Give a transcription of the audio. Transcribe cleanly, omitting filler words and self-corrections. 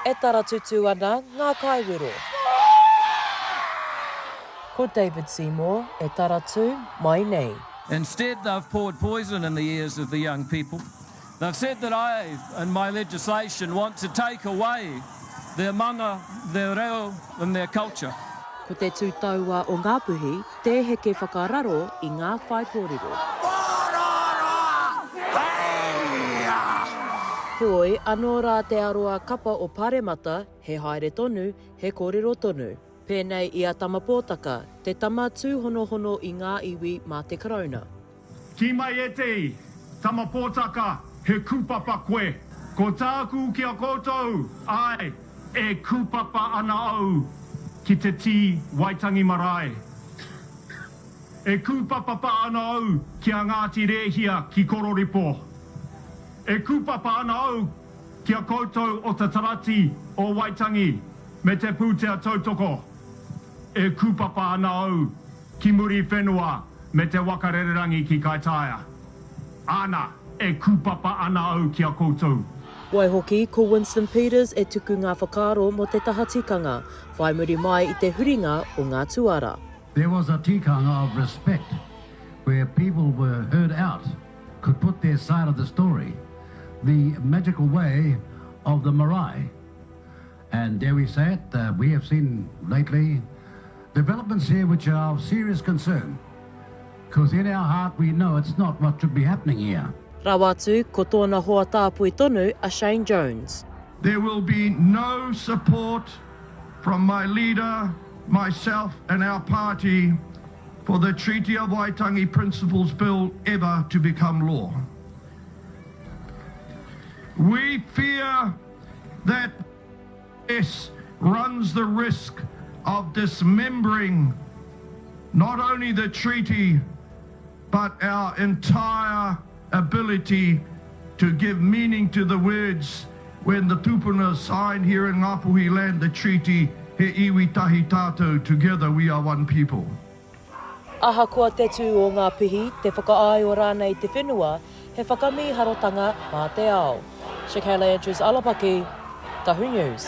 E taratutū ana ngā kaiwero. Ko David Seymour e taratū mai nei. Instead they've poured poison in the ears of the young people. They've said that I and my legislation want to take away their mana, their reo and their culture. Ko te tū taua o Ngāpuhi tē heke whakararo i ngā whaikōrero. Heoi, anō rā te aroā kapa o Paremata, he haere tonu, he kōrero tonu. Pēnei i a Tama Pōtaka, te tama tūhonohono i ngā iwi mā te Karauna. Kī mai e te i, Tama Pōtaka, he kūpapa koe. Ko tāku ki a koutou, āe, e kūpapa ana au ki te tī Waitangi Marae. E kūpapapa ana au ki a Ngāti Rēhia ki Kororipo. E kūpapa ana au ki a koutou o te Tarati o Waitangi me te pūtea tautoko. E kūpapa ana au ki Muriwhenua me te waka rererangi ki Kaitaia. Āna, e kūpapa ana au ki a koutou. Waihoki, ko Winston Peters e tuku ngā whakaaro mō te taha tikanga, whai muri mai i te huringa o ngā tuara. There was a tikanga of respect where people were heard out, could put their side of the story, the magical way of the marae. And dare we say it, uh, we have seen lately developments here which are of serious concern. Because in our heart we know it's not what should be happening here. Rawa atu, ko tōna hoa tāpui tonu a Shane Jones. There will be no support from my leader, myself and our party for the Treaty of Waitangi Principles Bill ever to become law. We fear that this runs the risk of dismembering not only the treaty but our entire ability to give meaning to the words when the tupuna signed here in Ngāpuhi land the treaty, He iwi tahi tātou, together we are one people. Ahakoa te tū o ngā pihi, te whakaāio rānei i te whenua, he whakamīharotanga mā te ao. Shakayla Andrews Alapaki, Tahu News.